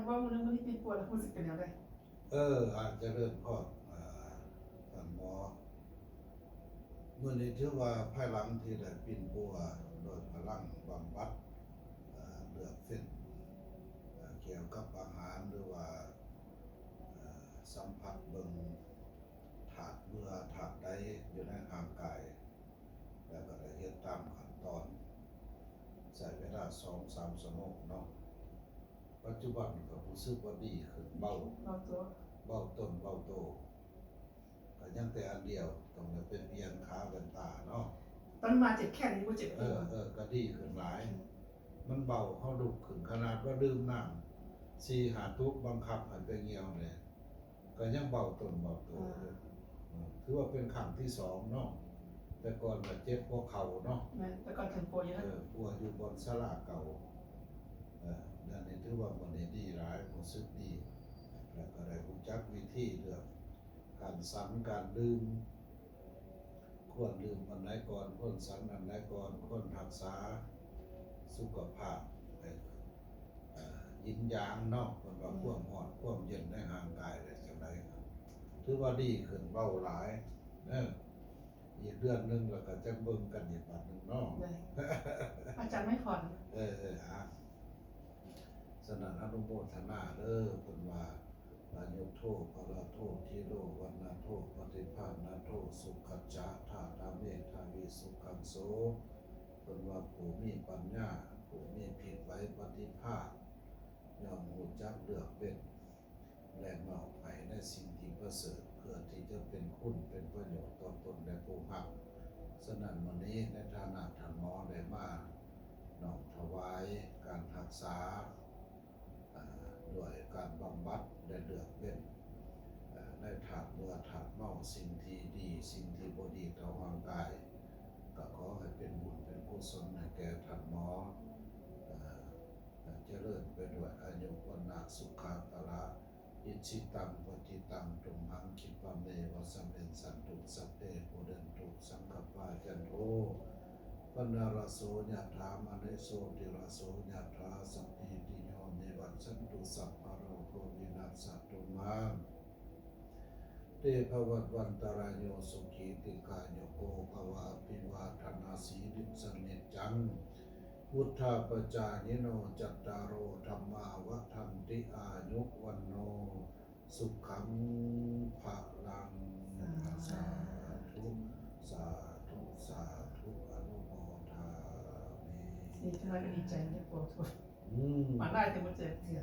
ເວົ້າເລື່ອງມື້ນີ້ປິ່ນປົວແລ້ວຮູ້ສຶກເປັນແນວໃດ? ເອີ ອາ ຈະເລີນພອນ ອາ ທ່ານໝໍ. ມື້ນີ້ຖືວ່າພາຍຫຼັງທີ່ໄດ້ປິ່ນປົວໂດຍພະລັງບຳບັດ ອາ ເລືອກເຟັນ ອາ ກ່ຽວກັບອາຫານ ຫຼືວ່າ ອາ ສຳຜັດເບິ່ງທາດເບື່ອທາດໃດຢູ່ໃນຮ່າງກາຍ ແລ້ວກໍໄດ້ເຮັດຕາມຂັ້ນຕອນ ໃຊ້ເວລາສອງສາມຊົ່ວໂມງເນາະ. ປັດຈຸບັນກໍຮູ້ສຶກວ່າດີຂຶ້ນ ເບົາ ເບົາຕົວ ເບົາຕົນເບົາໂຕ ກໍຍັງແຕ່ອັນດຽວ ຕ້ອງໄດ້ໄປປ່ຽນຂາແວ່ນຕາເນາະ. ຕອນມາເຈັບແຂ້ງນີ້ບໍ່ເຈັບ ເອີ ເອີ ກໍດີຂຶ້ນຫຼາຍ ອືມ ມັນເບົາ ເຮົາລຸກຂຶ້ນ ຂະໜາດວ່າດື່ມນ້ຳສີ່ຫ້າຕຸກ ບັງຄັບໃຫ້ໄປຍ່ຽວແດ່ ກໍຍັງເບົາຕົນເບົາໂຕຢູ່ ອືມ ຖືວ່າເປັນຄັ້ງທີສອງເນາະ. ແຕ່ກ່ອນກໍເຈັບຫົວເຂົ່າເນາະ ແມ່ນ ແຕ່ກ່ອນເຖິງປົວຢູ່ນະ ເອີ ປົວຢູ່ບ່ອນສາລາເກົ່າ ເອີ ແລ້ວນີ້ຖືວ່າມື້ນີ້ດີຫຼາຍ ຮູ້ສຶກດີ ແລ້ວກໍໄດ້ຮູ້ຈັກວິທີເລື່ອງການສັນການດື່ມ ຄວນດື່ມອັນໃດກ່ອນ ຄວນສັນອັນໃດກ່ອນ ຄວນຮັກສາສຸຂະພາບໃຫ້ ເອີ ຍິນຢາງເນາະ ເພິ່ນວ່າ ອືມ ຄວາມຮ້ອນຄວາມເຢັນໃນຮ່າງກາຍໄດ້ຈັ່ງໃດ ຖືວ່າດີຂຶ້ນ ເບົາຫຼາຍເດີ. ອີກເດືອນໜຶ່ງແລ້ວກໍຈະເບິ່ງກັນອີກບາດໜຶ່ງເນາະ ອາຈານໄມ້ຂອນ ເອີ ເອີ ອາ ສະນັ້ນອະນຸໂມທະນາເດີ ເພິ່ນວ່າ ອາຍຸໂທ ພະລະໂທ ທີໂລ ວັນນະໂທ ປະຕິພານະໂທ ສຸຂັດຈະ ທາດາເມທາວິ ສຸຂັງໂສ ເພິ່ນວ່າຜູ້ມີປັນຍາ ຜູ້ມີພິດໄຫວປະຕິພານ ຍ່ອມຮູ້ຈັກເລືອກເວັ້ນ ແລະນອກໃຫ້ໃນສິ່ງທີ່ປະເສີດ ເພື່ອທີ່ຈະເປັນຄຸນເປັນປະໂຫຍດຕໍ່ຕົນ ແລະ ຜູ້ຮັບ. ສະນັ້ນ ມື້ນີ້ໃນຖານະທ່ານໝໍໄດ້ມານ້ອມຖວາຍການຮັກສາ ອາ ດ້ວຍການບຳບັດ ແລະ ເລືອກເວັ້ນ ອາ ໃນທາດເບື່ອທາດເມົາ ສິ່ງທີ່ດີ ສິ່ງທີ່ບໍ່ດີຕໍ່ຮ່າງກາຍ ກໍຂໍໃຫ້ເປັນບຸນເປັນກຸສົນໃຫ້ແກ່ທ່ານໝໍ ອາ ໃຫ້ຈະເລີນໄປດ້ວຍອາຍຸ ວັນນະ ສຸຂະ ພະລະ ອິດຊິຕັງ ປະຕິຕັງ ຕຸມຫັງ ຂິປະເມວະ ສະມິງ ສັນຕຸ ສັບເພ ປູເຣນຕຸ ສັງກະປາ ຈັນໂທ ປະນະລະໂສ ຍະຖາ ມະນິ ໂຊຕິລະໂສ ຍະຖາ ສັບພີຕິໂຍ ວິວັດສັນຕຸ ສັບພະໂລໂກ ວິນັດສະຕຸມາ ເຕ ພະວັດວັນຕະລາໂຍ ສຸຂີ ດີຄາຍຸໂກ ພະວະ ອະພິວາທະນາສີລິສະນິດຈັງ ວຸດທາປະຈາຍິໂນ ຈັດຕາໂຣ ທຳມາ ວັດທັນຕິ ອາຍຸ ວັນໂນ ສຸຂັງ ພະລັງ ສາທຸ ສາທຸ ສາທຸ ອະນຸໂມທາມິ ດີໃຈເດ້ ອືມ ມາຫຼາຍແຕ່ບໍ່ເຈີເທື່ອ